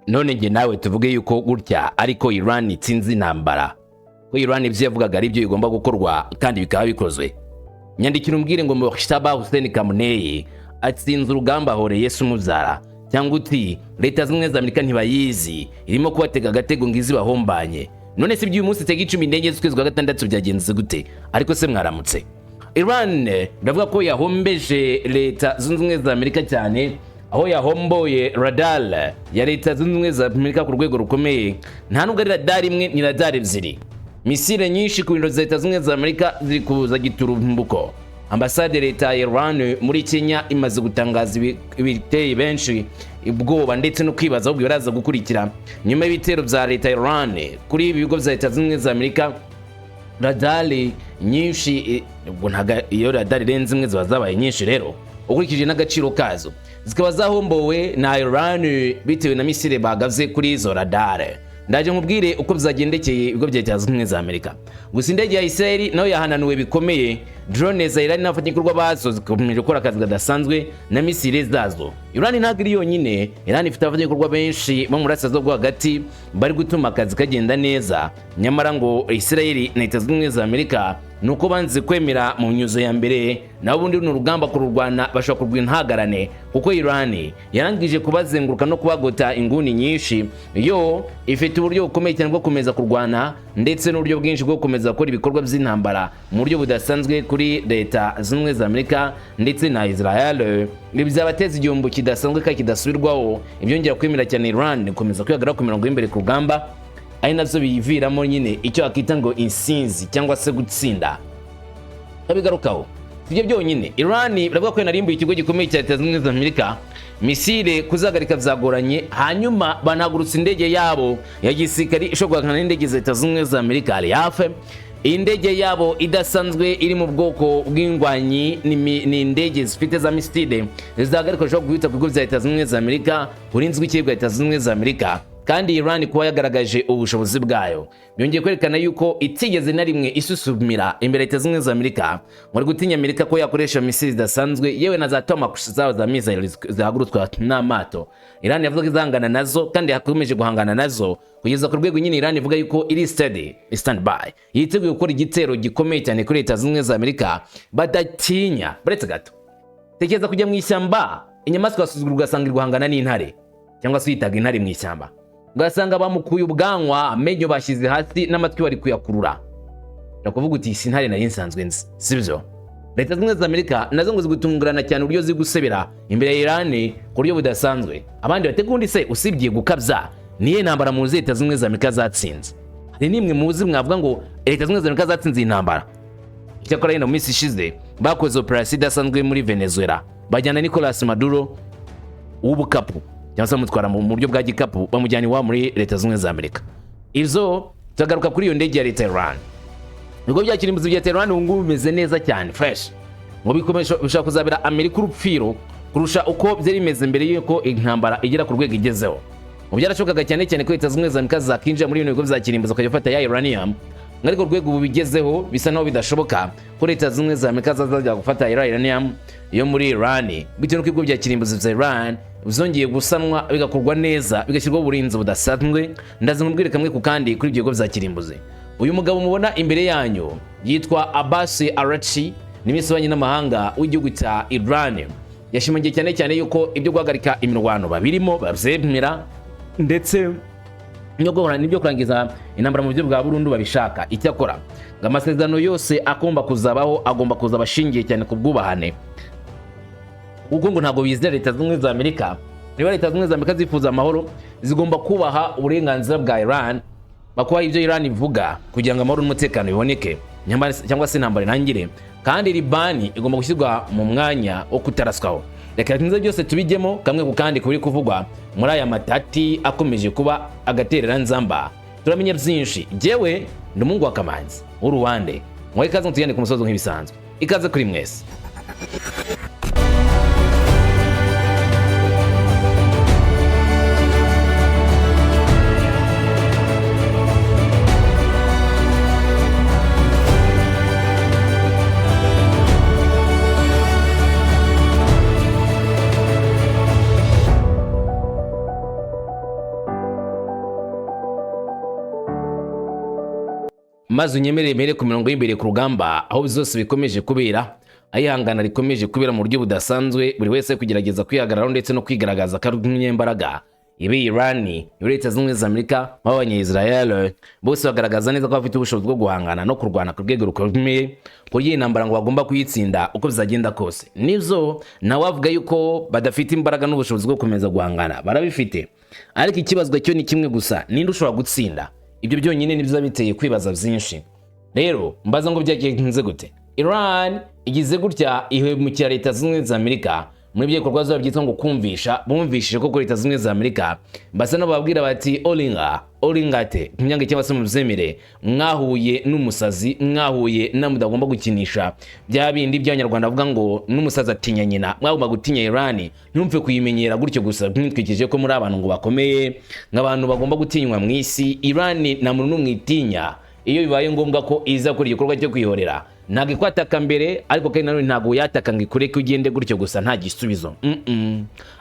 None njye nawe tuvuge yuko gutya ariko Iran itsinze intambara, ko Iran ibyo yavugaga ari byo bigomba gukorwa kandi bikaba bikozwe. Nyandikira umbwire ngo Mojtaba Hussein Khamenei atsinze urugamba ahoreye se umubyara, cyangwa uti Leta Zunze Ubumwe za Amerika ntibayizi, irimo kubatega agatego ngo izi bahombanye. None se iby'uyu munsi tariki 14 z'ukwezi kwa gatandatu byagenze gute? Ariko se mwaramutse? Iran ndavuga ko yahombeje Leta Zunze Ubumwe za Amerika cyane, aho yahomboye radar ya Leta Zunze Ubumwe za Amerika ku rwego rukomeye. Nta nubwo ari radar imwe, ni radar ebyiri. Misile nyinshi ku biro za Leta Zunze Ubumwe za Amerika ziri kuza giturumbuko. Ambasade leta ya Iran muri Kenya imaze gutangaza ibiteye benshi ubwoba ndetse no kwibaza ahubwo biraza gukurikira nyuma y'ibitero bya leta ya Iran kuri ibi bigo bya Leta Zunze Ubumwe za Amerika. Radari nyinshi, ubwo ntabwo iyo radari irenze imwe ziba zabaye nyinshi rero ukurikije n'agaciro kazo, zikaba zahombowe na Iran bitewe na misile bagavye kuri izo radare. Ndaje nkubwire uko byagendekeye ibigo bya Leta Zunze Ubumwe za Amerika. Gusa indege ya Israel nayo yahananiwe bikomeye. Drone za Iran n'abafatanyabikorwa bazo zikomeje gukora akazi kadasanzwe na misile zazo. Iran ntabwo iri yonyine. Iran ifite abafatanyabikorwa benshi bo mu burasirazuba bwo hagati bari gutuma akazi kagenda neza. Nyamara ngo Israel na Leta Zunze Ubumwe za Amerika ni uko banze kwemera mu nyuzo ya mbere, naho ubundi ni urugamba kururwana bashobora kurwa intagarane, kuko Iran yarangije kubazenguruka no kubagota inguni nyinshi. Yo ifite uburyo bukomeye cyane bwo gukomeza kurwana ndetse n'uburyo bwinshi bwo gukomeza gukora ibikorwa by'intambara mu buryo budasanzwe kuri Leta Zunze Ubumwe za Amerika ndetse na Israel. Ibi byabateza igihombo kidasanzwe kandi kidasubirwaho, ibyongera kwemera cyane Iran gukomeza kwihagarara ku mirongo y'imbere ku rugamba, ari nabyo biyiviramo nyine icyo akita ngo insinzi cyangwa se gutsinda. Babigarukaho sibyo byonyine, Iran biravuga ko yanarimbuye ikigo gikomeye cya Leta Zunze Ubumwe za Amerika. Misile kuzagarika byagoranye, hanyuma banahagurutsa indege yabo ya gisirikari ishobora guhangana n'indege za Leta Zunze Ubumwe za Amerika Aliafe. Indege yabo idasanzwe iri mu bwoko bw'ingwanyi ni indege zifite za misile zizahagarikwa, zishobora guhita ku bigo bya Leta Zunze Ubumwe za Amerika, uburinzi bw'ikirere bwa Leta Zunze Ubumwe za Amerika. Kandi Iran kuba yagaragaje ubushobozi bwayo byongeye kwerekana yuko itigeze na rimwe isusumira imbere Leta Zunze Ubumwe za Amerika ngo gutinya Amerika ko yakoresha misile zidasanzwe, yewe na za Tomahawk zabo za missile zihagurutswa n'amato. Iran yavuze ko izahangana nazo kandi yakomeje guhangana nazo kugeza ku rwego nyine Iran ivuga yuko iri steady stand by, yiteguye gukora igitero gikomeye cyane kuri Leta Zunze Ubumwe za Amerika badatinya. Buretse gato, tekereza kujya mu ishyamba, inyamaswa yasuzugura, ugasanga iri guhangana n'intare, cyangwa se uyitaga intare mu ishyamba, ugasanga bamukuye ubwanwa, amenyo bashyize hasi n'amatwi bari kuyakurura. Ndakuvuga uti si intare nari nsanzwe nzi, sibyo? Leta Zunze Ubumwe za Amerika nazo ngo zigutungurana cyane uburyo ziri gusebera imbere ya Iran ku buryo budasanzwe. Abandi batega undi se usibye gukabya, niyo ntambara muzi Leta Zunze Ubumwe za Amerika zatsinze? Hari n'imwe muzi mwavuga ngo Leta Zunze Ubumwe za Amerika zatsinze iyi ntambara? Icyakora yenda mu minsi ishize bakoze operasiyo idasanzwe muri Venezuela, bajyana Nicolas Maduro w'ubukapu, cyangwa se bamutwara mu buryo bwa gikapu, bamujyana iwabo muri Leta Zunze Ubumwe za Amerika. Izo turagaruka kuri iyo ndege ya leta ya Iran. Ibigo bya kirimbuzi bya Iran ubu ngubu bimeze neza cyane, fresh, ngo bikomeje bishobora kuzabera Amerika urupfiro kurusha uko byari bimeze mbere y'uko intambara igera ku rwego igezeho. Mu byarashobokaga cyane cyane ko Leta Zunze Ubumwe za Amerika zakinjira muri bino bigo bya kirimbuzi bakajya bafata ya uranium, ariko urwego ubu bigezeho bisa naho bidashoboka ko Leta Zunze Ubumwe za Amerika zazajya gufata uranium yo muri Iran, bitewe n'uko ibigo bya kirimbuzi bya Iran byongeye gusanwa, bigakorwa neza, bigashyirwaho uburinzi budasanzwe. Ndaza nkubwire kamwe ku kandi kuri ibyo bigo bya kirimbuzi. Uyu mugabo mubona imbere yanyu yitwa Abbas Arachi, ni minisitiri w'ububanyi n'amahanga w'igihugu cya Iran. Yashimangiye cyane cyane yuko ibyo guhagarika imirwano babirimo babyemera, ndetse n'ibyo kurangiza intambara mu buryo bwa burundu babishaka. Icyakora ngo amasezerano yose agomba kuzabaho agomba kuzaba ashingiye cyane ku bwubahane, kuko ngo ntabwo bizera Leta Zunze Ubumwe za Amerika. Niba Leta Zunze Ubumwe za Amerika zifuza amahoro, zigomba kubaha uburenganzira bwa Iran, bakubaha ibyo Iran ivuga kugira ngo amahoro n'umutekano biboneke cyangwa se intambara irangire. Kandi Libani igomba gushyirwa mu mwanya wo kutaraswaho. Reka nze byose tubijyemo kamwe ku kandi kuri kuvugwa muri aya matati akomeje kuba agatereranzamba. Turamenya byinshi. Jyewe ndi umuhungu wa Kamanzi w'uruwande, mwahe ikaze tugende ku musozi nk'ibisanzwe. Ikaze kuri mwese. Maze unyemerere mpere ku mirongo y'imbere ku rugamba, aho byose bikomeje kubera, ayihangana rikomeje kubera mu buryo budasanzwe, buri wese kugerageza kwihagararaho ndetse no kwigaragaza ko ari umunyembaraga. Ibi Iran, Leta Zunze Ubumwe za Amerika, b'Abanya-Israel bose bagaragaza neza ko bafite ubushobozi bwo guhangana no kurwana ku rwego rukomeye, ku buryo iyi ntambara ngo bagomba kuyitsinda uko bizagenda kose. Nibyo, nawe avuga yuko badafite imbaraga n'ubushobozi bwo gukomeza guhangana, barabifite, ariko ikibazo cyo ni kimwe gusa: ninde ushobora gutsinda? Ibyo byonyine nibyo biteye kwibaza byinshi. Rero mbaza ngo byagenze gute? Iran igize gutya ihemukira Leta Zunze Ubumwe za Amerika muri ibyo bikorwa byabo byitwa ngo kumvisha. Bumvishije ko Leta Zunze Ubumwe za Amerika basa n'ababwira bati: "Oringa oringate munyange cyangwa se mubyemere, mwahuye n'umusazi, mwahuye na mudagomba gukinisha." Bya bindi by'Abanyarwanda bavuga ngo n'umusazi atinya nyina. Mwagomba gutinya Iran, ntumve kuyimenyera gutyo gusa mwitwikije ko muri abantu ngo bakomeye, nk'abantu bagomba gutinywa mu isi. Iran nta muntu n'umwe itinya. Iyo bibaye ngombwa ko iza gukora igikorwa cyo kwihorera, ntabwo ikwataka mbere, ariko kandi nanone ntabwo yataka ngo ikureke ugende gutyo gusa nta gisubizo.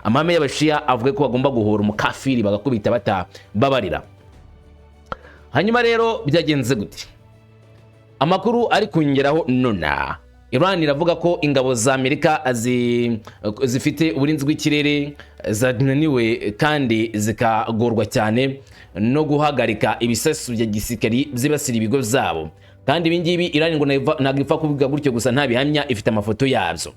Amahame y'Abashiya avuga ko bagomba guhora umukafiri, bagakubita batababarira. Hanyuma rero byagenze gute? Amakuru ari kongeraho nona, Iran iravuga ko ingabo za Amerika zifite uburinzi bw'ikirere zananiwe kandi zikagorwa cyane no guhagarika ibisasu bya gisirikari byibasira ibigo byabo. Kandi ibi ngibi Iran ngo ntabwo ipfa kuvuga gutyo gusa nta bihamya, ifite amafoto yabyo.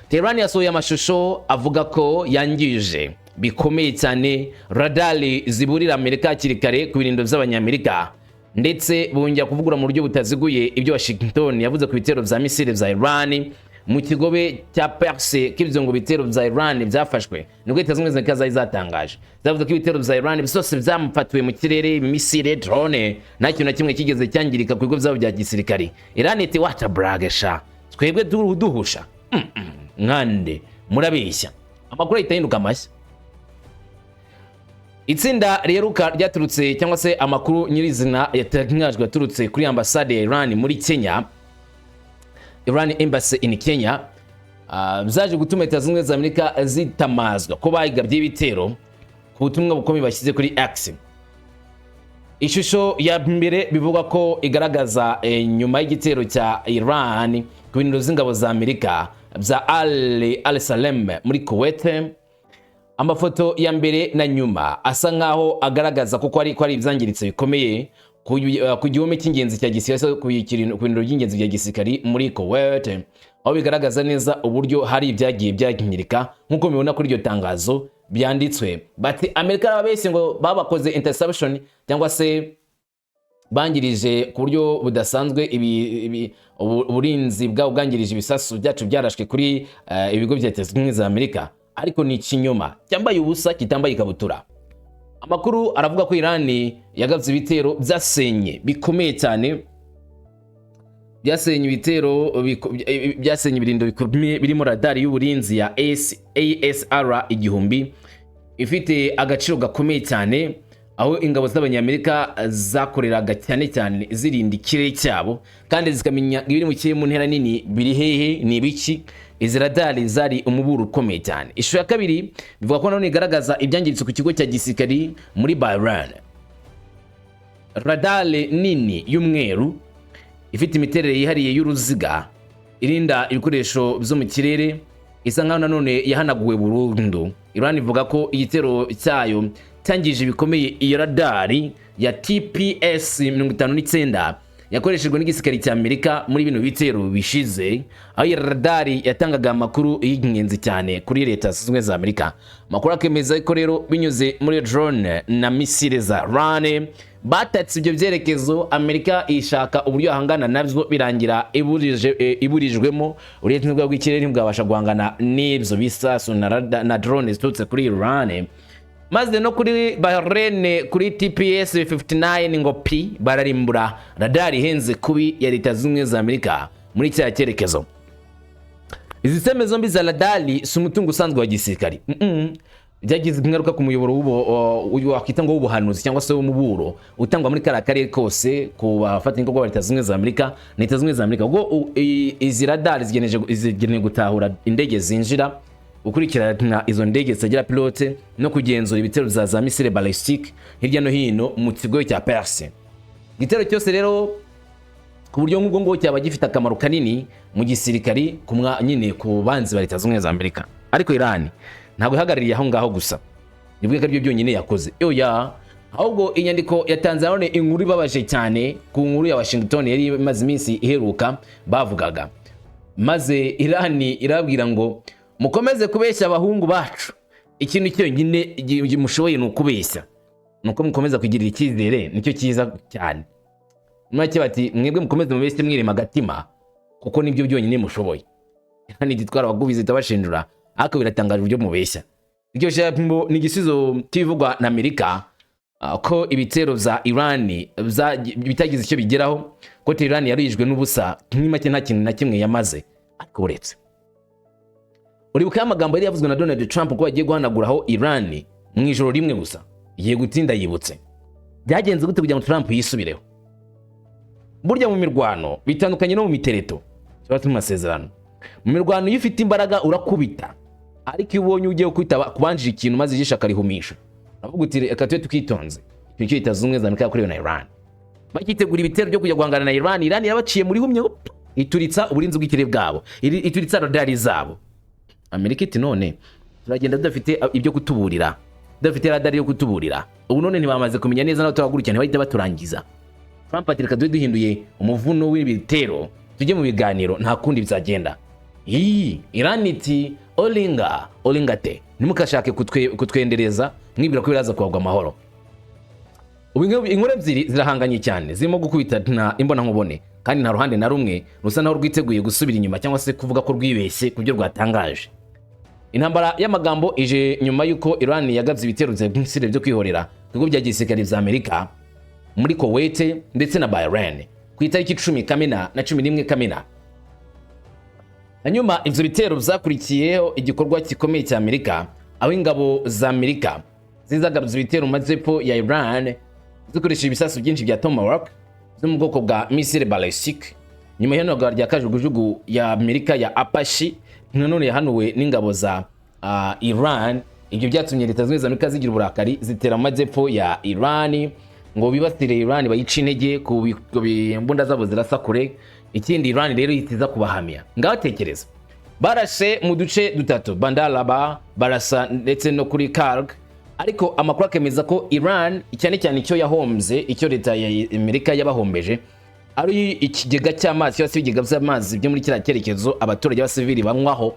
Tehran yasohoye amashusho avuga ko yangije bikomeye cyane radari ziburira Amerika hakiri kare ku birindiro by'Abanyamerika, ndetse bongera kuvugura mu buryo butaziguye ibyo Washington yavuze ku bitero bya misile bya Iran mu kigobe cya Perse, ko ibyo ngo bitero bya Iran byafashwe. Nibwo Leta Zunze Ubumwe za Amerika zari zatangaje, zavuze ko ibitero bya Iran byose byamufatiwe mu kirere, misile, drone, nta kintu na kimwe kigeze cyangirika ku bigo byabo bya gisirikari. Iran iti: "Wata blague sha, twebwe duhusha nkande murabeshya." Amakuru ahita ahinduka amashya. Itsinda riheruka ryaturutse, cyangwa se amakuru nyirizina yatangajwe yaturutse kuri ambasade ya Iran muri Kenya, Iran Embassy in Kenya, byaje gutuma Leta Zunze Ubumwe za Amerika zitamazwa ko bayigabye ibitero ku butumwa bukomeye bashyize kuri X. Ishusho ya mbere bivugwa ko igaragaza nyuma y'igitero cya Iran ku birindiro z'ingabo za Amerika bya Al Al Salem muri Kuwait. Amafoto ya mbere na nyuma asa nkaho agaragaza ko ari ibyangiritse bikomeye ku gihome cy'ingenzi cya gisirikare, ku birindiro by'ingenzi bya gisirikari muri Kuwait, aho bigaragaza neza uburyo hari ibyagiye byangirika, nk'uko mubibona kuri iryo tangazo byanditswe. Bati Amerika yarababeshye ngo babakoze interception, cyangwa se bangirije ku buryo budasanzwe uburinzi bwabo, bwangirije ibisasu byacu byarashwe kuri ibigo bya Leta Zunze Ubumwe za Amerika, ariko ni ikinyoma cyambaye ubusa kitambaye ikabutura. Amakuru aravuga ko Irani yagabye ibitero byasenye bikomeye cyane, byasenye ibitero byasenye ibirindo bikomeye birimo radari y'uburinzi ya ASR 1000 ifite agaciro gakomeye cyane, aho ingabo z'Abanyamerika zakoreraga cyane cyane zirinda ikirere cyabo kandi zikamenya ibiri mu kirere mu ntera nini, biri hehe, ni ibiki. Izi radari zari umuburo ukomeye cyane. Ishusho ya kabiri bivuga ko nanone igaragaza ibyangiritse ku kigo cya gisirikari muri Bahrain. Radari nini y'umweru ifite imiterere yihariye y'uruziga irinda ibikoresho byo mu kirere isa nkaho nanone yahanaguwe burundu. Iran ivuga ko igitero cyayo cyangije bikomeye iyo radari ya TPS 59 yakoreshejwe n'igisirikare cya Amerika muri bino bitero bishize, aho iyi radari yatangaga amakuru y'ingenzi cyane kuri Leta Zunze Ubumwe za Amerika. Amakuru akemeza ko rero binyuze muri drone na misile za Iran batatse ibyo byerekezo, Amerika ishaka uburyo yahangana nabyo, birangira iburijwemo. Uburinzi bw'ikirere ntibwabasha guhangana n'ibyo bisasu na drone ziturutse kuri Iran. Maze no kuri Bahrain, kuri TPS 59 ngo P, bararimbura radari ihenze kubi ya Leta Zunze Ubumwe za Amerika muri cya cyerekezo. Izi système zombi za radari si umutungo usanzwe wa gisirikari. Byagize ingaruka ku muyoboro wakwita ngo w'ubuhanuzi cyangwa se w'umuburo utangwa muri kariya karere kose ku bafatanyabikorwa ba Leta Zunze Ubumwe za Amerika na Leta Zunze Ubumwe za Amerika, ubwo izi radari zigenewe gutahura indege zinjira, gukurikirana izo ndege zitagira pilote no kugenzura ibitero bya za misile ballistique hirya no hino mu kigo cya Perse. Igitero cyose rero ku buryo nk'ubwo ngubwo cyaba gifite akamaro kanini mu gisirikari ku nyine ku banzi ba Leta Zunze Ubumwe za Amerika. Ariko Iran ntabwo ihagarariye aho ngaho gusa, nibwo ko aribyo byonyine yakoze, oya. Ahubwo inyandiko yatanze nanone inkuru ibabaje cyane ku nkuru ya Washington yari imaze iminsi iheruka bavugaga, maze Iran irabwira ngo: "Mukomeze kubeshya abahungu bacu, ikintu cyonyine mushoboye ni ukubeshya, ni uko mukomeza kugirira icyizere, nicyo cyiza cyane." Make bati: "Mwebwe mukomeze mubeshye mwirema agatima, kuko nibyo byonyine mushoboye." Iran igitwara abagubizi itabashinjura, ariko biratangaje uburyo mubeshya. Iryo jambo ni igisubizo cy'ibivugwa na Amerika, ko ibitero bya Iran bitagize icyo bigeraho, ko Iran yarijwe n'ubusa, muri make nta kintu na kimwe yamaze. Ariko uretse uribuka amagambo yari yavuzwe na Donald Trump ko bagiye guhanaguraho Iran mu ijoro rimwe gusa, igiye gutinda yibutse byagenze gute kugira ngo Trump yisubireho? Burya mu mirwano bitandukanye no mu mitereto tuba turi mu masezerano. Mu mirwano iyo ufite imbaraga urakubita, ariko iyo ubonye ugiye kwitaba kubanjira ikintu maze ijisho akarihumisha, uravuga uti: "Reka tube tukitonze." Icyo nicyo Leta Zunze Ubumwe za Amerika yakorewe na Iran. Bakitegura ibitero byo kujya guhangana na Iran, Iran yabaciye muri humye, ituritsa uburinzi bw'ikirere bwabo, ituritsa radari zabo. Amerika iti: "None turagenda tudafite ibyo kutuburira, tudafite radari yo kutuburira, ubu none ntibamaze kumenya neza naho turahagurukira, ntibahita baturangiza." Trump ati: "Reka tube duhinduye umuvuno w'ibitero, tujye mu biganiro, nta kundi bizagenda." Iyi Iran iti: "Olinga olinga te, ntimukashake kutwendereza mwibwira ko biraza kubagwa amahoro." Ubu inkuru ebyiri zirahanganye cyane, zirimo gukubita na imbonankubone, kandi nta ruhande na rumwe rusa naho rwiteguye gusubira inyuma cyangwa se kuvuga ko rwibeshye ku byo rwatangaje. Intambara y'amagambo ije nyuma y'uko Iran yagabye ibitero bya misile byo kwihorera ku bigo bya gisirikare bya Amerika muri Kuwait ndetse na Bahrain ku itariki 10 Kamena na 11 Kamena. Hanyuma ivyo bitero byakurikiyeho igikorwa gikomeye cya Amerika, aho ingabo za Amerika zizagabye ibitero mu majyepfo ya Iran zikoresheje ibisasu byinshi bya Tomahawk zo mu bwoko bwa missile ballistic, nyuma y'ihanurwa rya kajugujugu ya Amerika ya Apache nanone yahanuwe n'ingabo za Iran. Ibyo byatumye Leta Zunze Ubumwe za Amerika zigira uburakari, zitera mu majyepfo ya Iran ngo bibasire Iran, bayice intege ku mbunda zabo zirasa kure. Ikindi, Iran rero ihita kubahamya. Ngaho tekereza, barashe mu duce dutatu, Bandar Laba, barasa ndetse no kuri Karg, ariko amakuru akemeza ko Iran cyane cyane icyo yahombye, icyo leta ya Amerika yabahombeje, ari ikigega cy'amazi cyangwa se ibigega by'amazi byo muri kiriya cyerekezo abaturage b'abasivili banywaho.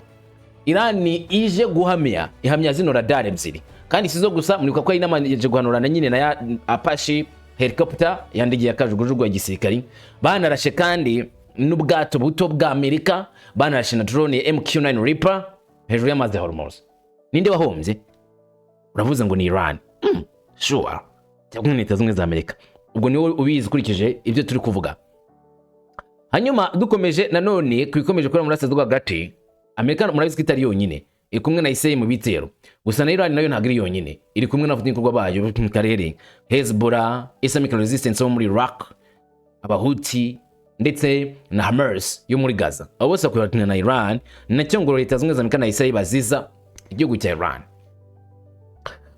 Iran ije guhamya, ihamya zino radar ebyiri, kandi si zo gusa. Muribuka ko inamanje guhanurana nyine na ya Apache helicopter yandigiye ya kajugujugu ya gisirikari. Banarashe kandi n'ubwato buto bwa Amerika, banarashe na drone ya MQ-9 Reaper hejuru y'amazi ya Hormuz. Ninde wahombye? Uravuze ngo ni Iran. Sure, cyangwa ni Leta Zunze Ubumwe za Amerika? Ubwo niwe ubizi ukurikije ibyo turi kuvuga. Hanyuma dukomeje nanone ku bikomeje kubera muri Burasirazuba hagati, Amerika murabizi ko itari yonyine, iri kumwe na Israel mu bitero gusa. Na Iran nayo ntabwo iri yonyine, iri kumwe n'abafatanyabikorwa bayo mu karere: Hezbollah, Islamic Resistance bo muri Iraq, Abahuti ndetse na Hamas yo muri Gaza. Abo bose bakorana na Iran. Nacyo ngo Leta Zunze Ubumwe za Amerika na Israel baziza igihugu cya Iran.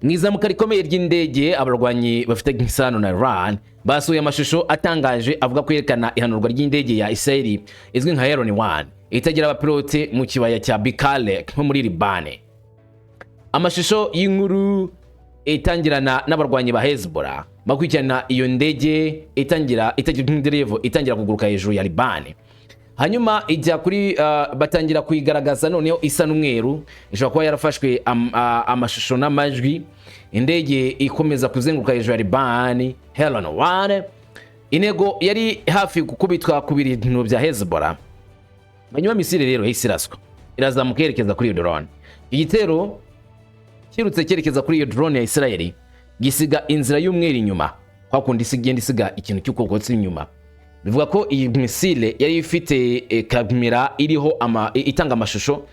Mu izamuka rikomeye ry'indege, abarwanyi bafite isano na Iran basuye amashusho atangaje avuga ko yerekana ihanurwa ry'indege ya Israel izwi nka Heron 1 itagira abapilote mu kibaya cya Bikale nko muri Libane. Amashusho y'inkuru itangirana n'abarwanyi ba Hezbollah bakurikirana iyo ndege itangira itagira umuderevu, itangira kuguruka hejuru ya Libane, hanyuma ijya kuri batangira kuyigaragaza noneho isa n'umweru, ishobora kuba yarafashwe amashusho n'amajwi. Indege ikomeza kuzenguruka hejuru ya Libani. Heron 1, intego yari hafi gukubitwa ku bintu bya Hezbollah. Hanyuma misile rero yahise iraswa, irazamuka yerekeza kuri iyo drone. Igitero kirutse cyerekeza kuri iyo drone ya Israel, gisiga inzira y'umweru inyuma, kwa kundi isi igenda isiga ikintu cy'ukokotsi inyuma. Bivuga ko iyi misile yari ifite kamera iriho itanga amashusho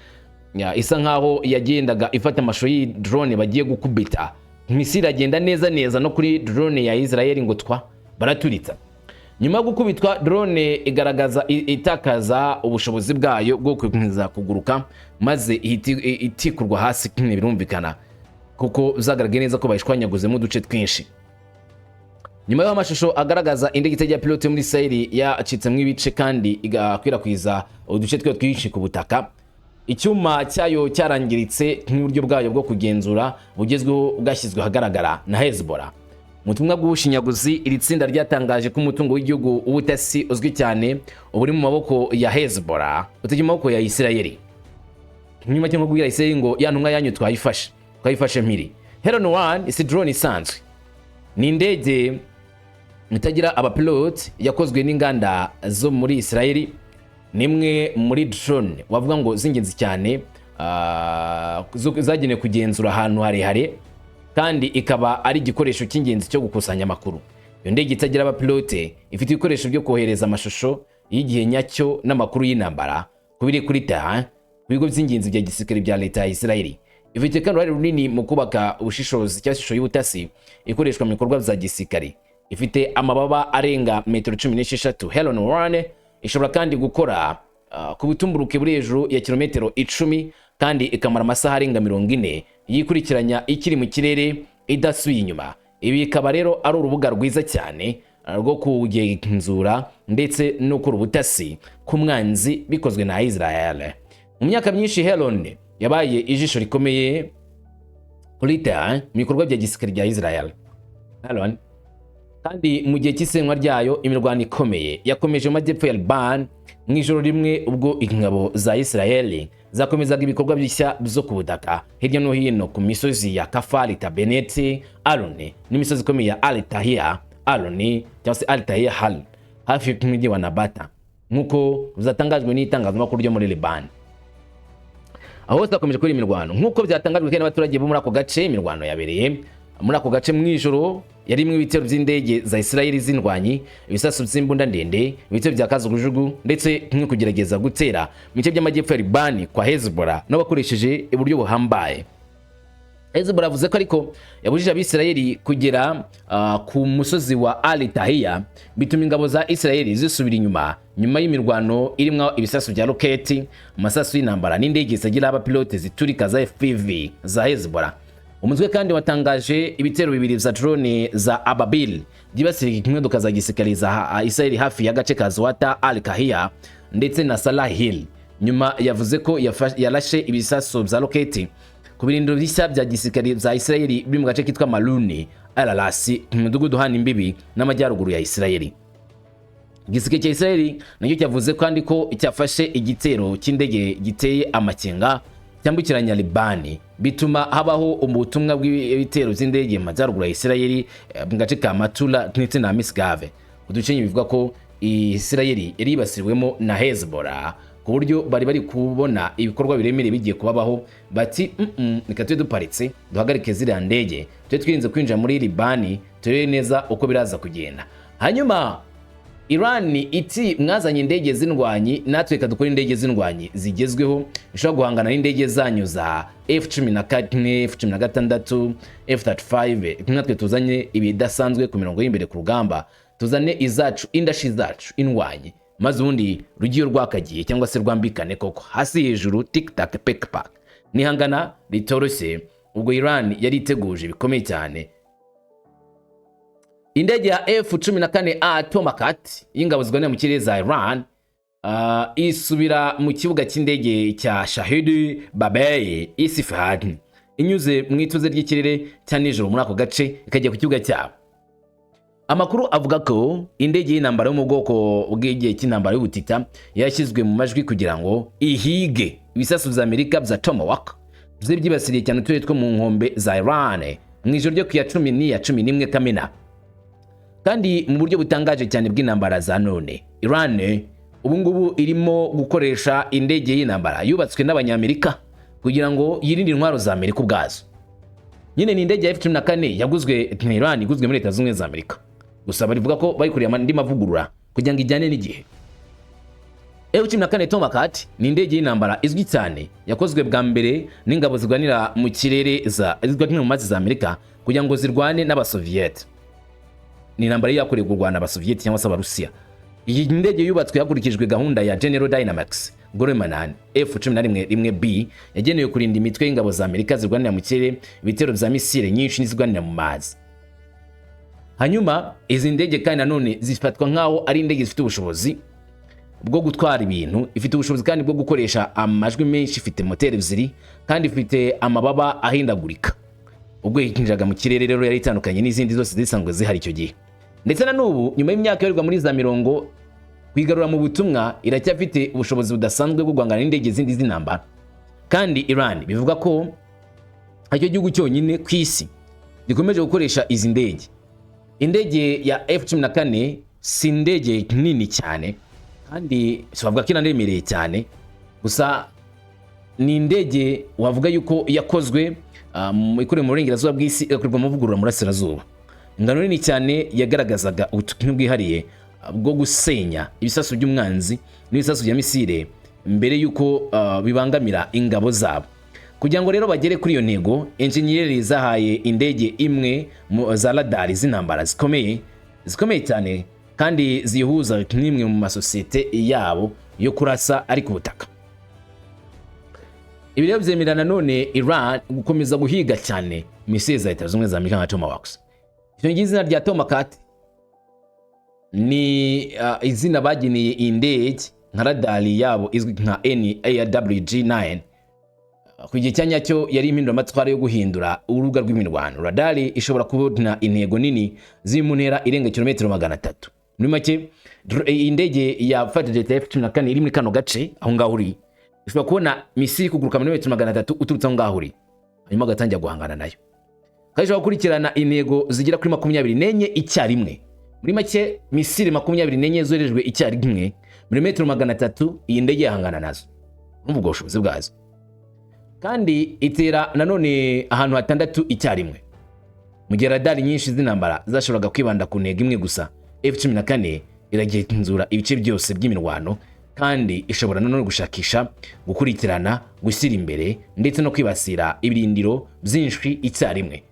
ya, isa nkaho yagendaga ifata amashusho y'iyi drone bagiye gukubita. Misile agenda neza neza no kuri drone ya Israel, ngo twa baraturitsa. Nyuma yo gukubitwa, drone igaragaza itakaza ubushobozi bwayo bwo gukomeza kuguruka, maze ihita itikurwa hasi. Birumvikana kuko zagaragaye neza ko bayishwanyaguzemo uduce twinshi. Nyuma y'aho amashusho agaragaza indege itagira pilote yo muri Israel yacitsemo ibice kandi igakwirakwiza uduce twe twinshi ku butaka, icyuma cyayo cyarangiritse nk'uburyo bwayo bwo kugenzura bugezweho bwashyizwe ahagaragara na Hezbollah. Mu butumwa bw'ubushinyaguzi, iri tsinda ryatangaje ko umutungo w'igihugu w'ubutasi uzwi cyane uba uri mu maboko ya Hezbollah, utajya mu maboko ya Israel. Nyuma cyo kubwira Israel ngo ya ntumwa yanyu twayifashe, twayifashe mpiri. Heron 1 si drone isanzwe, ni indege itagira abapilote yakozwe n'inganda zo muri Israel. Ni imwe muri drone wavuga ngo z'ingenzi cyane zagenewe kugenzura ahantu harehare, kandi ikaba ari igikoresho cy'ingenzi cyo gukusanya amakuru. Iyo ndege itagira abapilote ifite ibikoresho byo kohereza amashusho y'igihe nyacyo n'amakuru y'intambara ku biri kuri terrain ku bigo by'ingenzi bya gisirikare bya leta ya Israel. Ifite kandi uruhare runini mu kubaka ubushishozi cyangwa ishusho y'ubutasi ikoreshwa mu bikorwa bya gisirikare. Ifite amababa arenga metero 16. Heron 1 ishobora kandi gukora ku butumburuke buri hejuru ya kilometero 10, kandi ikamara amasaha arenga 40 yikurikiranya ikiri mu kirere idasubiye inyuma. Ibi bikaba rero ari urubuga rwiza cyane rwo kugenzura ndetse no gukora ubutasi ku mwanzi bikozwe na Israel. Mu myaka myinshi, Heron yabaye ijisho rikomeye kuri terrain mu bikorwa bya gisirikare bya Israel. Heron kandi mu gihe cy'isenywa ryayo, imirwano ikomeye yakomeje mu majyepfo ya Liban mu ijoro rimwe, ubwo ingabo za Israel zakomezaga ibikorwa bishya byo ku butaka hirya no hino ku misozi ya Kafari Tabeneti Aroni n'imisozi ikomeye ya Al Tahia Aroni cyangwa se Al Tahia Hal hafi y'umujyi wa Nabata, nk'uko bizatangajwe n'itangazamakuru ryo muri Liban. Aho hose hakomeje kubera imirwano, nk'uko byatangajwe kandi n'abaturage bo muri ako gace. Imirwano yabereye muri ako gace mu ijoro yarimwo ibitero by'indege za Israel z'indwanyi, ibisasu by'imbunda ndende, ibitero bya kajugujugu ndetse no kugerageza gutera mu bice by'amajyepfo ya Libani kwa Hezbollah n'abakoresheje uburyo buhambaye. Hezbollah yavuze ko ariko yabujije Abisirayeli kugera ku musozi wa Al Tahiya, bituma ingabo za Israeli zisubira inyuma nyuma y'imirwano irimo ibisasu bya roketi, amasasu y'intambara n'indege zitagira abapilote ziturika za FPV za Hezbollah. Umutwe kandi watangaje ibitero bibiri vya drone za Ababil byibasiye imodoka za gisirikare za Israeli hafi y'agace ka Zwata Al Kahia ndetse na Salah Hill. Nyuma yavuze ko yarashe ibisasu vya roketi ku birindiro bishya bya gisirikare bya Israeli biri mu gace kitwa Maluni Al-Rasi, mu mudugudu uhana imbibi n'amajyaruguru ya Israeli. Igisirikare cya Israeli nacyo cyavuze kandi ko cyafashe igitero cy'indege giteye amakenga cyambukiranya Libani, bituma habaho ubutumwa bw'ibitero by'indege mu majyaruguru ya Israeli mu gace ka Matula ndetse na Misgave, uduce bivuga ko Israeli yari yibasiriwemo na Hezbollah, ku buryo bari bari kubona ibikorwa biremereye bigiye kubabaho, bati: Reka tube duparitse, duhagarike ziriya ndege, tube twirinze kwinjira muri Libani, turebe neza uko biraza kugenda." Hanyuma Iran iti: "Mwazanye indege z'indwanyi, natwe reka dukore indege z'indwanyi zigezweho zishobora guhangana n'indege zanyu za F14, F16, F35. Natwe tuzanye ibidasanzwe ku mirongo y'imbere ku rugamba, tuzane izacu, indashi zacu, indwanyi, maze ubundi rugiye rwakagiye cyangwa se rwambikane koko hasi hejuru, tik tak pek pak." Nihangana ritoroshye. Ubwo Iran yari iteguje bikomeye cyane. Indege ya F-14A Tomcat y'ingabo zirwanira mu kirere za Iran isubira mu kibuga cy'indege cya Shahid Babei Isfahan inyuze mu ituze ry'ikirere cya nijoro muri ako gace, ikajya ku kibuga cyabo. Amakuru avuga ko indege y'intambara yo mu bwoko bw'igihe cy'intambara y'ubutita yashyizwe mu majwi kugira ngo ihige ibisasu bya Amerika bya Tomahawk byari byibasiriye cyane uturere two mu nkombe za Iran mu ijoro ryo ku ya 10 n'iya 11 Kamena. Kandi mu buryo butangaje cyane bw'intambara za none, Iran ubu ngubu irimo gukoresha indege y'intambara yubatswe n'Abanyamerika kugira ngo yirinde intwaro za Amerika ubwazo. Nyine ni indege ya F-14 yaguzwe na Iran, iguzwe muri Leta Zunze Ubumwe za Amerika, gusa barivuga ko bayikoreye andi mavugurura kugira ngo ijyane n'igihe. F-14 Tomcat ni indege y'intambara izwi cyane, yakozwe bwa mbere n'ingabo zirwanira mu kirere za zirwanira mu mazi za Amerika kugira ngo zirwane n'Abasoviyete. Ni intambara yari yakorewe kurwana Abasoviyeti cyangwa se Abarusiya. Iyi ndege yubatswe hakurikijwe gahunda ya General Dynamics Grumman F-11 1B, yagenewe kurinda imitwe y'ingabo za Amerika zirwanira mu kirere ibitero bya misile nyinshi n'izirwanira mu mazi. Hanyuma izi ndege kandi nanone zifatwa nk'aho ari indege zifite ubushobozi bwo gutwara ibintu, ifite ubushobozi kandi bwo gukoresha amajwi menshi, ifite moteri ebyiri kandi ifite amababa ahindagurika. Ubwo yinjiraga mu kirere rero, yari itandukanye n'izindi zose zisanzwe zihari icyo gihe ndetse na n'ubu. Nyuma y'imyaka ibarirwa muri za mirongo kwigarura mu butumwa, iracyafite ubushobozi budasanzwe bwo guhangana n'indege zindi z'intambara. Kandi Iran bivuga ko aricyo gihugu cyonyine ku isi gikomeje gukoresha izi ndege. Indege ya F-14 si indege nini cyane kandi bavuga ko inaremereye cyane, gusa ni indege wavuga yuko yakozwe ikorewe mu burengerazuba bw'isi, igakorerwa mu mavugurura mu burasirazuba. Ingano nini cyane yagaragazaga ubutumwa bwihariye bwo gusenya ibisasu by'umwanzi n'ibisasu bya misile mbere y'uko bibangamira ingabo zabo. Kugira ngo rero bagere kuri iyo ntego, enjeniyeri zahaye indege imwe mu za radari z'intambara zikomeye, zikomeye cyane, kandi zihuza n'imwe mu masosiyete yabo yo kurasa ari ku butaka. Ibi rero byemerera nanone Iran gukomeza guhiga cyane misile za Leta Zunze Ubumwe za Amerika nka Tomahawks. Icyo ngicyo, izina rya Tomahawk ni izina bageneye indege nka radari yabo izwi nka NAWG-9. Ku gihe cya nyacyo yari impinduramatwara yo guhindura urubuga rw'imirwano. Radari ishobora kubona intego nini ziri mu ntera irenga kilometero 300. Muri make, iyi ndege ya fighter jet F-14 iri muri kano gace aho ngaho uri, ishobora kubona misile kuguruka muri metero 300 uturutse aho ngaho uri, hanyuma agatangira guhangana nayo. Kandi ishobora gukurikirana intego zigera kuri 24 icyarimwe. Muri make, misile 24 zoherejwe icyarimwe muri metero 300, iyi ndege yahangana nazo. Urumva ubwo bushobozi bwazo. Kandi itera nanone ahantu hatandatu icyarimwe. Mu gihe radari nyinshi z'intambara zashoboraga kwibanda ku ntego imwe gusa, F-14 iragenzura ibice byose by'imirwano, kandi ishobora nanone gushakisha, gukurikirana, gushyira imbere ndetse no kwibasira ibirindiro byinshi icyarimwe.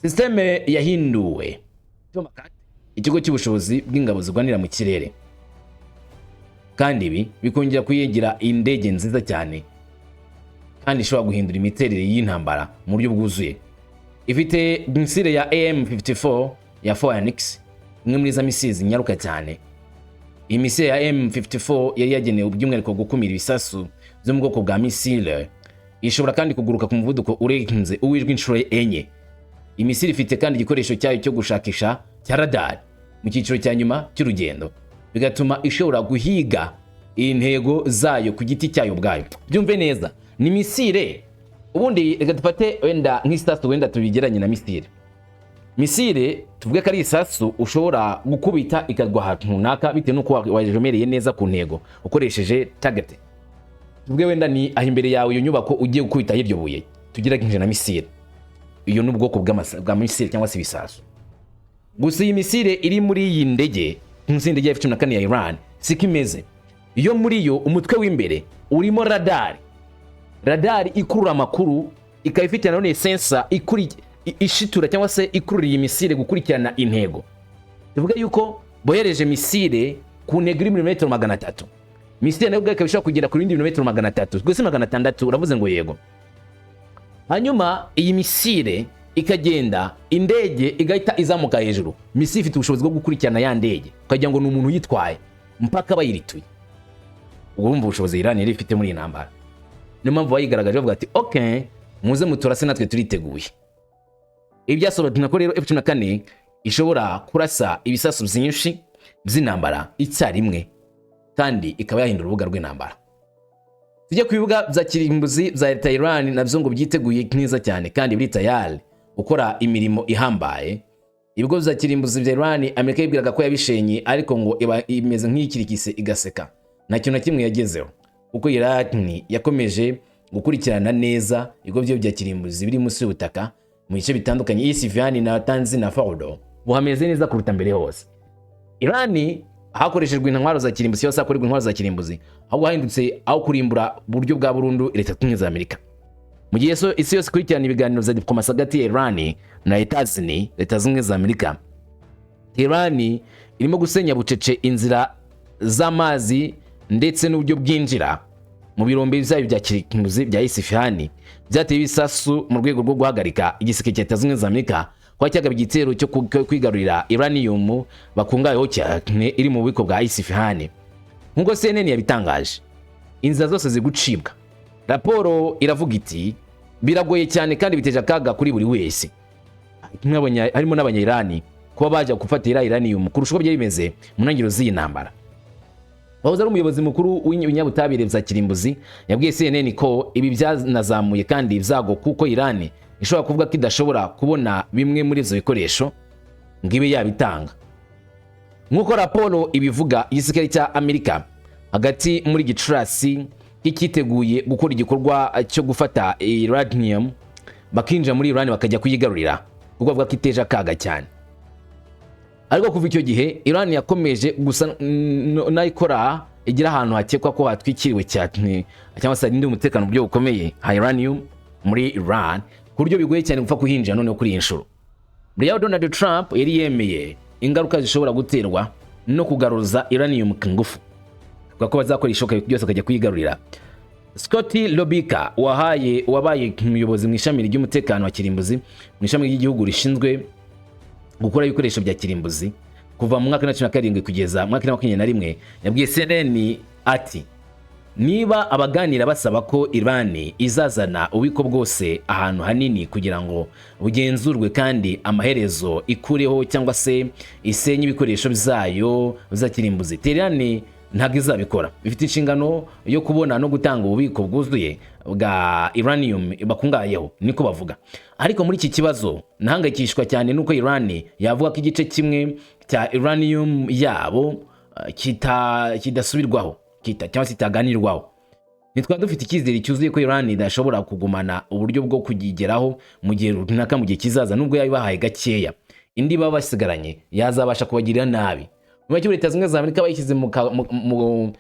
Sisiteme yahinduwe ikigo cy'ubushobozi bw'ingabo zirwanira mu kirere, kandi ibi bikongera kuyigira indege nziza cyane kandi ishobora guhindura imiterere y'intambara mu buryo bwuzuye. Ifite misile ya AM54 ya Phoenix, imwe muri za misile zinyaruka cyane. Iyi misile ya AM54 yari yagenewe by'umwihariko gukumira ibisasu byo mu bwoko bwa misile. Ishobora kandi kuguruka ku muvuduko urenze uw'ijwi inshuro enye. Iyi misile ifite kandi igikoresho cyayo cyo gushakisha cya radari mu cyiciro cya nyuma cy'urugendo, bigatuma ishobora guhiga intego zayo ku giti cyayo ubwayo. Byumve neza, ni misile. Ubundi reka dufate wenda nk'isasu, wenda tubigeranye na misile. Misile tuvuge ko ari isasu ushobora gukubita ikagwa ahantu runaka bitewe n'uko wajomereye neza ku ntego ukoresheje target. Tuvuge wenda ni aho imbere yawe iyo nyubako ugiye gukubita iryo buye, tugereranyije na misile. Iyo ni ubwoko bwa misile cyangwa se ibisasu. Gusa iyi misile iri muri iyi ndege, munsi y'indege ya F-14 ya Iran, siko imeze. Iyo muri yo umutwe w'imbere urimo radari, radari ikurura amakuru, ikaba ifite nanone sensor ishitura cyangwa se ikurura iyi misile gukurikirana intego. Tuvuge yuko bohereje misile ku ntego iri muri metero 300, misile nayo ubwayo ikaba ishobora kugera ku bindi birometero 300, rwose 600, uravuze ngo yego. Hanyuma iyi misile ikagenda, indege igahita izamuka hejuru. Misile ifite ubushobozi bwo gukurikirana ya ndege ukagira ngo ni umuntu uyitwaye mpaka bayirituye. Ubwo urumva ubushobozi Iran yari ifite muri iyi ntambara. Niyo mpamvu bayigaragaje bavuga ati: "Ok, muze muturase, natwe turiteguye." Ibi byasobanuye ko rero F-14 ishobora kurasa ibisasu byinshi by'intambara icyarimwe, kandi ikaba yahindura urubuga rw'intambara. Tujye ku bibuga bya kirimbuzi bya leta ya Iran, nabyo ngo byiteguye neza cyane kandi biri tayari gukora imirimo ihambaye. Ibigo bya kirimbuzi bya Iran, Amerika yibwiraga ko yabishenye, ariko ngo iba imeze nk'iyikirikise igaseka. Nta kintu na kimwe yagezeho, kuko Iran yakomeje gukurikirana neza ibigo byayo bya kirimbuzi biri munsi y'ubutaka mu bice bitandukanye, Isfahan na Natanz na Fordo. Buhameze neza kuruta mbere hose. Iran hakoreshejwe intwaro za kirimbuzi cyangwa se hakorerwa intwaro za kirimbuzi, ahubwo hahindutse aho kurimbura buryo bwa burundu Leta Zunze Ubumwe za Amerika. Mu gihe so isi yose ikurikirana ibiganiro bya diplomasi hagati ya Iran na Etazini, Leta Zunze Ubumwe za Amerika, Iran irimo gusenya bucece inzira z'amazi ndetse n'uburyo bwinjira mu birombe byayo bya kirimbuzi bya Isfahan byateye ibisasu mu rwego rwo guhagarika igiseke cya Leta Zunze Ubumwe za Amerika. kuba cyagaba igitero cyo kwigarurira uranium bakungayeho cyane iri mu bubiko bwa Isfahan. Nk'uko CNN yabitangaje, inzira zose ziri gucibwa. Raporo iravuga iti: "Biragoye cyane kandi biteje akaga kuri buri wese, harimo n'Abanya-Irani, kuba bajya gufata iriya uranium kurusha uko byari bimeze mu ntangiriro z'iyi ntambara." Wahoze ari umuyobozi mukuru w'ibinyabutabire bya kirimbuzi yabwiye CNN ko ibi byanazamuye kandi ibyago, kuko Iran ishobora kuvuga ko idashobora kubona bimwe muri ibyo bikoresho ngo ibe yabitanga. Nk'uko raporo ibivuga, igisirikare cya Amerika hagati muri Gicurasi cyiteguye gukora igikorwa cyo gufata uranium, bakinjira muri Iran bakajya kuyigarurira, kuko bavuga ko iteje akaga cyane. Ariko kuva icyo gihe Iran yakomeje gusa n'ayikora igira ahantu hakekwa ko hatwikiriwe cyane cyangwa se harindiwe umutekano mu buryo bukomeye ha uranium muri Iran, ku buryo bigoye cyane gupfa kuhinjira. Noneho kuri iyi nshuro, mbere Donald Trump yari yemeye ingaruka zishobora guterwa no kugaruza uranium ku ngufu, avuga ko bazakora ishoboka byose bakajya kuyigarurira. Scott Robica, wahaye wabaye umuyobozi mu ishami ry'umutekano wa kirimbuzi mu ishami ry'igihugu rishinzwe gukora ibikoresho bya kirimbuzi kuva mu mwaka wa 2017 kugeza mu mwaka wa 2021, yabwiye CNN ati: "Niba abaganira basaba ko Iran izazana ububiko bwose ahantu hanini kugira ngo bugenzurwe kandi amaherezo ikureho cyangwa se isenye ibikoresho byayo bya kirimbuzi, Tehran ntabwo izabikora. Ifite inshingano yo kubona no gutanga ububiko bwuzuye bwa uranium bakungahayeho," niko bavuga. "Ariko muri iki kibazo nahangayikishwa cyane nuko Iran yavuga ko igice kimwe cya uranium yabo kidasubirwaho cyangwa se kitaganirwaho. Ntitwaba dufite icyizere cyuzuye ko Iran idashobora kugumana uburyo bwo kugigeraho mu gihe runaka mu gihe kizaza. Nubwo yabibahaye gakeya, indi baba basigaranye yazabasha kubagirira nabi." Mu make, Leta Zunze Ubumwe za Amerika bayishyize mu ka- mu- mu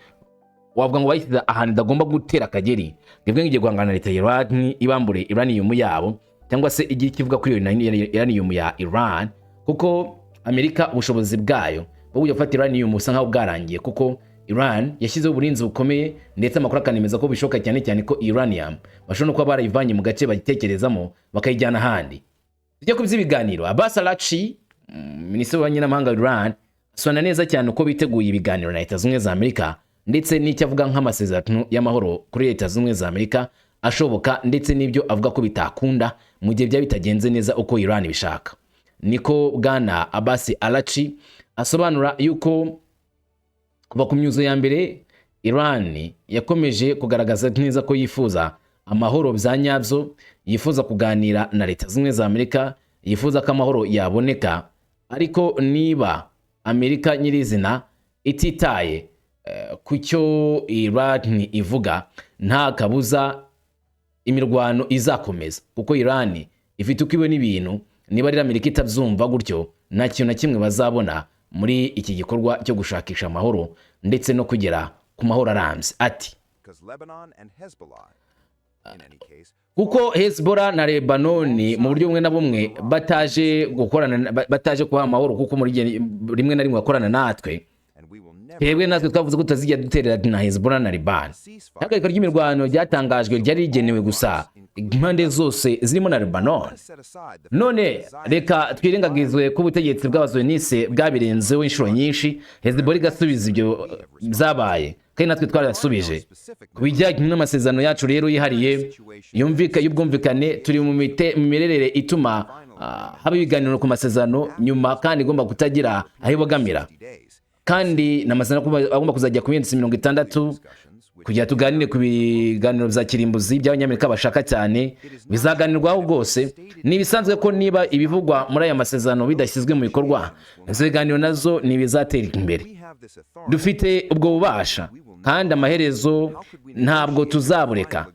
wavuga ngo bayishyize ahantu idagomba gutera akageri, ngo igiye guhangana na leta ya Iran, ibambure uranium yabo cyangwa se igihe kivuga kuri iyo uranium ya Iran, kuko Amerika ubushobozi bwayo bwo kujya gufata uranium busa nkaho bwarangiye, kuko Iran yashyizeho uburinzi bukomeye, ndetse amakuru akanemeza ko bishoboka cyane cyane ko uranium bashobora no kuba barayivanye mu gace bayitekerezamo bakayijyana ahandi. Tujye ku by'ibiganiro. Abbas Araghchi, minisitiri w'ububanyi n'amahanga wa Iran, asobanura neza cyane uko biteguye ibiganiro na Leta Zunze Ubumwe za Amerika, ndetse n'icyo avuga nk'amasezerano y'amahoro kuri Leta Zunze Ubumwe za Amerika ashoboka, ndetse n'ibyo avuga ko bitakunda mu gihe byaba bitagenze neza uko Iran ibishaka. Niko bwana Abbas Araghchi asobanura yuko kuva ku myuzo ya mbere Iran yakomeje kugaragaza neza ko yifuza amahoro bya nyabyo, yifuza kuganira na Leta Zunze Ubumwe za Amerika, yifuza ko amahoro yaboneka. Ariko niba Amerika nyirizina ititaye ku cyo Iran ivuga, nta kabuza imirwano izakomeza, kuko Iran ifite uko ibona ibintu. Niba rero Amerika itabyumva gutyo, nta kintu na kimwe bazabona muri iki gikorwa cyo gushakisha amahoro ndetse no kugera ku mahoro arambye. Ati: Because Lebanon and Hezbollah, in any case, "Kuko Hezbollah na Lebanoni mu buryo bumwe na bumwe bataje gukorana, bataje kubaha amahoro, kuko muri gihe rimwe na rimwe bakorana natwe, and we will never twebwe natwe twavuze ko tutazijya duterera na Hezbollah na Liban. Ihagarikwa ry'imirwano ryatangajwe ryari rigenewe gusa impande zose zirimo na Lebanon. set aside the None reka twirengagizwe ko ubutegetsi bw'Abazonise bwabirenzeho inshuro nyinshi, Hezbollah igasubiza. Ibyo byabaye kandi natwe twarayasubije. Ku bijyanye n'amasezerano yacu rero yihariye yumvika y'ubwumvikane, turi mu mirerere ituma haba ibiganiro ku masezerano nyuma kandi igomba kutagira aho ibogamira, days kandi ni amasezerano agomba kuzajya ku minsi 60 kugira tuganire ku biganiro bya kirimbuzi by'Abanyamerika bashaka cyane. Bizaganirwaho rwose. Ni ibisanzwe ko niba ibivugwa muri aya masezerano bidashyizwe mu bikorwa, izo biganiro nazo ntibizatera imbere. we have this authority. Dufite ubwo bubasha kandi amaherezo ntabwo tuzabureka.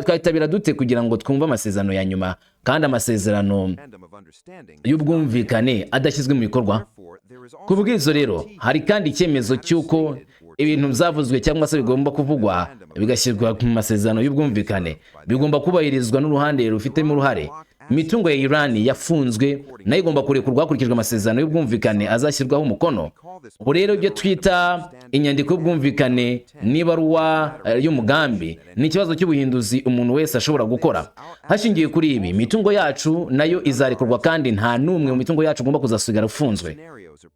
Twitabira dute kugira ngo twumve amasezerano ya nyuma kandi amasezerano Memorandum of understanding. y'ubwumvikane adashyizwe mu bikorwa?" Therefore, there is Ku bw'izo rero, hari kandi icyemezo cy'uko ibintu byavuzwe cyangwa se bigomba kuvugwa bigashyirwa mu masezerano y'ubwumvikane bigomba kubahirizwa n'uruhande rufitemo uruhare. Imitungo ya Iran yafunzwe nayo igomba kurekurwa hakurikijwe amasezerano y'ubwumvikane azashyirwaho umukono. Ubu rero ibyo twita inyandiko y'ubwumvikane n'ibaruwa y'umugambi ni ikibazo cy'ubuhinduzi umuntu wese ashobora gukora. Hashingiwe kuri ibi, imitungo yacu nayo izarekurwa kandi nta n'umwe mu mitungo yacu ugomba kuzasigara ufunzwe.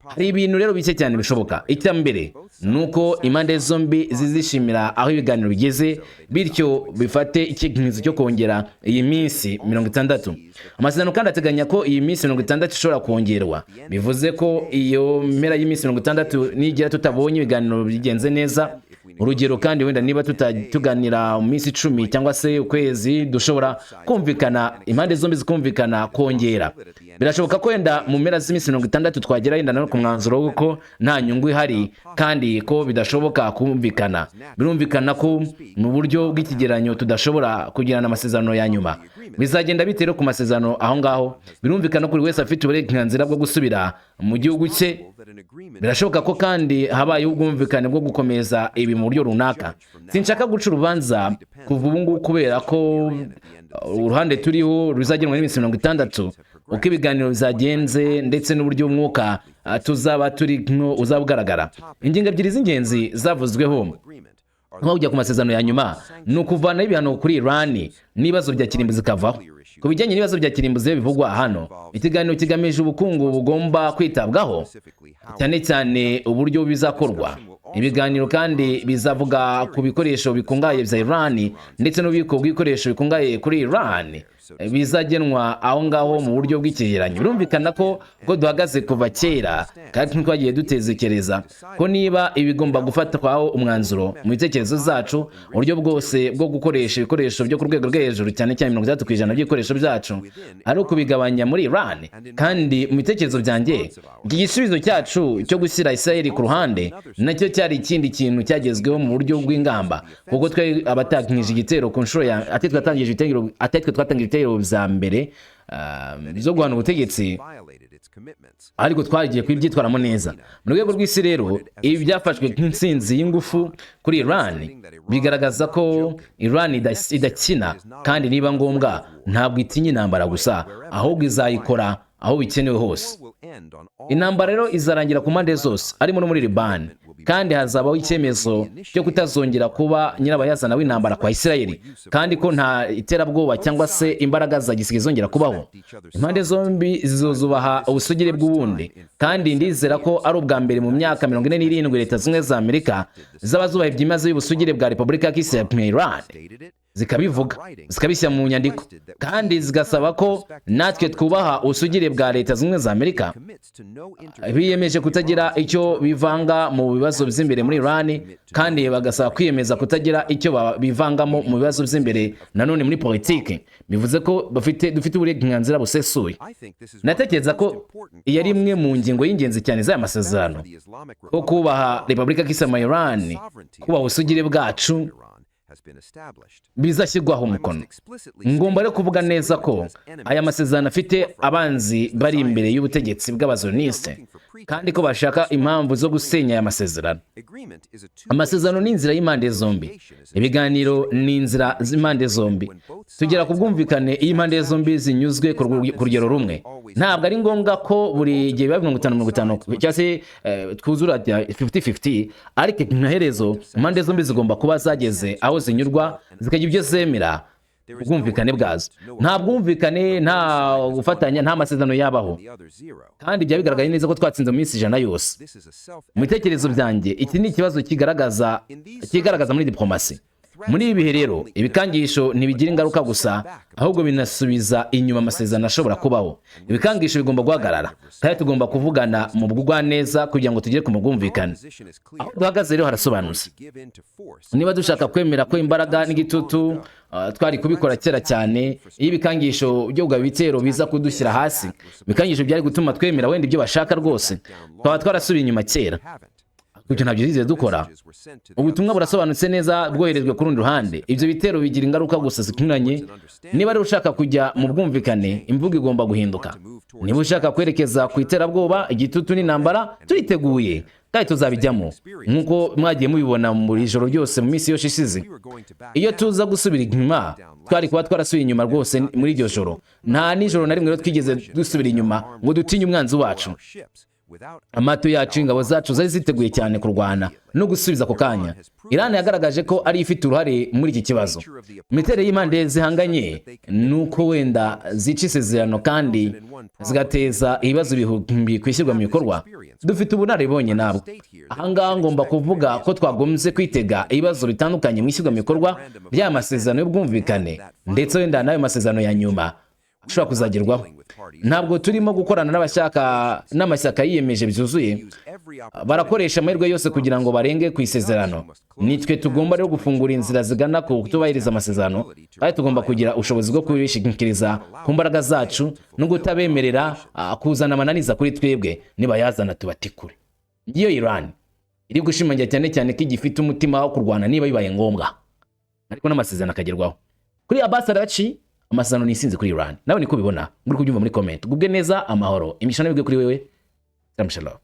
Hari ibintu rero bike cyane bishoboka. Icya mbere ni uko impande zombi zizishimira aho ibiganiro bigeze, bityo bifate icyemezo cyo kongera iyi minsi 60. Amasezerano kandi ateganya ko iyi minsi 60 ishobora kongerwa. Bivuze ko iyo mpera y'iminsi 60 nigera tutabonye ibiganiro bigenze neza, urugero kandi wenda niba tuganira mu minsi 10 cyangwa se ukwezi, dushobora kumvikana, impande zombi zikumvikana kongera. Birashoboka ko wenda mu mpera z'iminsi 60 twagera wenda no ku mwanzuro w'uko nta nyungu ihari kandi ko bidashoboka kumvikana. Birumvikana ko mu buryo bw'ikigereranyo tudashobora kugirana amasezerano ya nyuma. Bizagenda bite rero ku masezerano aho ngaho? Birumvikana ko buri wese afite uburenganzira bwo gusubira mu gihugu cye. Birashoboka ko kandi habayeho ubwumvikane bwo gukomeza ibi mu buryo runaka. Sinshaka guca urubanza kuva ubu ngubu kubera ko uruhande turiho ruzagenwa n'iminsi 60, uko ibiganiro bizagenze ndetse n'uburyo umwuka tuzaba turi uzaba ugaragara. Ingingo ebyiri z'ingenzi zavuzweho nko kujya ku masezerano ya nyuma ni ukuvanaho ibihano kuri Iran n'ibibazo bya kirimbuzi zikavaho. Ku bijyanye n'ibibazo bya kirimbuzi bivugwa hano, ikiganiro kigamije ubukungu bugomba kwitabwaho, cyane cyane uburyo bizakorwa. Ibiganiro kandi bizavuga ku bikoresho bikungahaye bya Iran ndetse n'ububiko bw'ibikoresho bikungahaye kuri Iran bizagenwa aho ngaho mu buryo bw'ikigereranyo. Birumvikana ko ubwo duhagaze kuva kera kandi twagiye dutekereza ko niba ibigomba gufatwaho umwanzuro mu bitekerezo zacu, uburyo bwose bwo gukoresha ibikoresho byo ku rwego rwo hejuru, cyane cyane 60% by'ibikoresho byacu, ari ukubigabanya muri Iran. Kandi mu bitekerezo byanjye, iki gisubizo cyacu cyo gushyira Israel ku ruhande nacyo cyari ikindi kintu cyagezweho mu buryo bw'ingamba, kuko twe abatangije igitero ku nshuro ya atari twatangije ibitero, atari twe twatangije ibitero bya mbere zo guhana ubutegetsi, ariko twagiye kubyitwaramo neza mu rwego rw'isi. Rero ibi byafashwe nk'intsinzi y'ingufu kuri Iran, bigaragaza ko Iran idakina kandi niba ngombwa ntabwo itinya intambara gusa, ahubwo izayikora aho bikenewe hose. Intambara rero izarangira ku mpande zose, harimo no muri Liban, kandi hazabaho icyemezo cyo kutazongera kuba nyirabayazana w'intambara kwa Isirayeli, kandi ko nta iterabwoba cyangwa se imbaraga za gisirikare zongera kubaho. Impande zombi zizubaha ubusugire bw'ubundi, kandi ndizera ko ari ubwa mbere mu myaka 47 Leta Zunze za Amerika zaba zubaha byimazeyo ubusugire bwa Repubulika ya Kisilamu ya Iran, zikabivuga, zikabishyira mu nyandiko, kandi zigasaba ko natwe twubaha ubusugire bwa Leta Zunze za Amerika. Biyemeje kutagira icyo bivanga mu bibazo by'imbere muri Iran, kandi bagasaba kwiyemeza kutagira icyo bivangamo mu bibazo by'imbere nanone muri politiki. Bivuze ko bafite dufite uburenganzira busesuye. Natekereza ko iyi ari imwe mu ngingo y'ingenzi cyane z'aya masezerano, ko kubaha Repubulika ya Iran, kubaha ubusugire bwacu bizashyirwaho umukono. Ngomba rero kuvuga neza ko aya masezerano afite abanzi bari imbere y'ubutegetsi bw'abazoniste, kandi ko bashaka impamvu zo gusenya aya masezerano. Amasezerano ni inzira y'impande zombi, ibiganiro ni inzira z'impande zombi. Tugera ku bwumvikane iyo impande zombi zinyuzwe ku rugero rumwe. Ntabwo ari ngombwa ko buri gihe biba 50-50 cyangwa se twuzura 50-50, ariko amaherezo impande zombi zigomba kuba zageze aho zinyurwa, zikagira ibyo zemera, ubwumvikane bwazo. Nta bwumvikane, nta gufatanya, nta masezerano yabaho. Kandi byaba bigaragaye neza ko twatsinze mu minsi 100 yose. Mu bitekerezo byanjye, iki ni ikibazo kigaragaza muri diplomasi. Muri ibi bihe rero, ibikangisho ntibigira ingaruka gusa, ahubwo binasubiza inyuma amasezerano ashobora kubaho. Ibikangisho bigomba guhagarara, kandi tugomba kuvugana mu bugwaneza kugira ngo tugere ku bwumvikane. Aho duhagaze rero harasobanutse. Niba dushaka kwemera ko imbaraga n'igitutu, twari kubikora kera cyane iyo ibikangisho byo kugaba ibitero biza kudushyira hasi. Ibikangisho byari gutuma twemera wenda ibyo bashaka rwose, twaba twarasubiye inyuma kera. Ibyo ntabyo twigeze dukora. Ubutumwa burasobanutse neza, bwoherejwe ku rundi ruhande. Ibyo bitero bigira ingaruka gusa zinyuranye. Niba rero ushaka kujya mu bwumvikane, imvugo igomba guhinduka. Niba ushaka kwerekeza ku iterabwoba, igitutu n'intambara, turiteguye. kandi tuzabijyamo nk'uko mwagiye mubibona muri ijoro ryose mu minsi yose ishize. We were going to back Iyo down. tuza gusubira inyuma, twari kuba twarasubiye inyuma rwose muri iryo joro. Nta nijoro na rimwe rero twigeze dusubira inyuma ngo dutinye umwanzi wacu. Our ships without Amato yacu, ingabo zacu zari ziteguye cyane kurwana no gusubiza ako kanya. Iran yagaragaje ko ari ifite uruhare muri iki kibazo. Imiterere y'impande zihanganye ni uko wenda zica isezerano kandi zigateza ibibazo ibihumbi ku ishyirwa mu bikorwa. Dufite ubunararibonye ntabwo ahangaha ngomba kuvuga ko twagombye kwitega ibibazo bitandukanye mu ishyirwa mu bikorwa by'aya masezerano y'ubwumvikane, ndetse wenda n'ayo masezerano ya nyuma ashobora kuzagerwaho. Ntabwo turimo gukorana n'abashyaka n'amashyaka yiyemeje byuzuye. Use every opportunity. Barakoresha amahirwe yose kugira ngo barenge ku isezerano. Nitwe tugomba rero gufungura inzira zigana ku kutubahiriza amasezerano, kandi tugomba kugira ubushobozi bwo kubishingikiriza ku mbaraga zacu no kutabemerera kuzana amananiza kuri twebwe. Nibayazana tubatikure. Ngiyo Iran iri gushimangira cyane cyane ko igifite umutima wo kurwana niba bibaye ngombwa, ariko n'amasezerano akagerwaho. Kuri Abbas Araghchi, amasezerano ni isinzi kuri Iran. Nawe niko ubibona, muri kubyumva muri comment. Gubwe neza, amahoro, imigisha n'ibigwe kuri wewe. Shalom shalom.